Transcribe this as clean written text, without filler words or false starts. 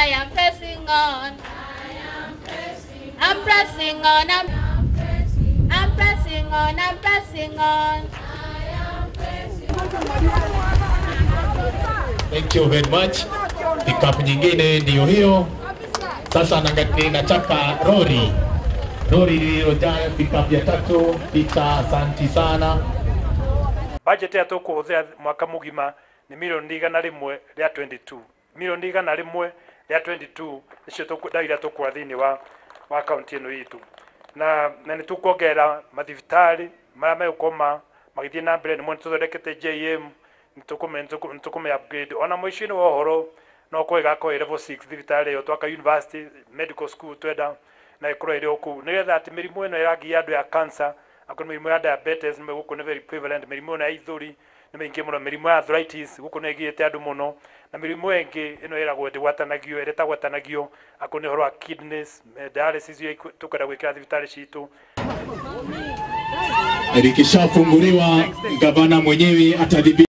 I am pressing on. I'm pressing on. I'm pressing on. I'm pressing on. Thank you very much. Pickup nyingine ndio hiyo. Sasa nataka lori. Lori lililojaa pickup ya tatu. Peter, asanti sana. Budget ya tukuhuthira mwaka mugima ni milioni 122. Milioni 122 nicio tukudaira tukura thiini wa kaunti ino itu. Na nĩ tukuongerera mathibitari maria megũkorwo magĩthiĩ na mbere nĩmo nĩtũthondekete JM nĩtũkũmĩ upgrade ona mũico-inĩ wa ũhoro no korwo ĩgakorwo ĩ level 6 thibitarĩ ĩyo twaka university medical school twenda na ĩkorwo ĩrĩ o kũu nĩgetha atĩ mĩrimũ ĩno ĩragia andũ ya cancer akorwo mĩrimũ ya diabetes nĩ gũkũ nĩ very prevalent mĩrimũ ĩno ya ithũri nĩ mĩingĩ mũno mĩrimũ ya arthritis gũkũ nĩ ĩgiĩte andũ mũno na mĩrimũ ĩngĩ ĩno ĩragwo ndĩgwatanagio ĩrĩa ĩtagwatanagio akorwo nĩ ũhoro wa kidneys dialysis iyo tũkwenda gwĩkĩra thibitarĩ citũ. Likishafunguliwa gavana mwenyewe atadhibiti.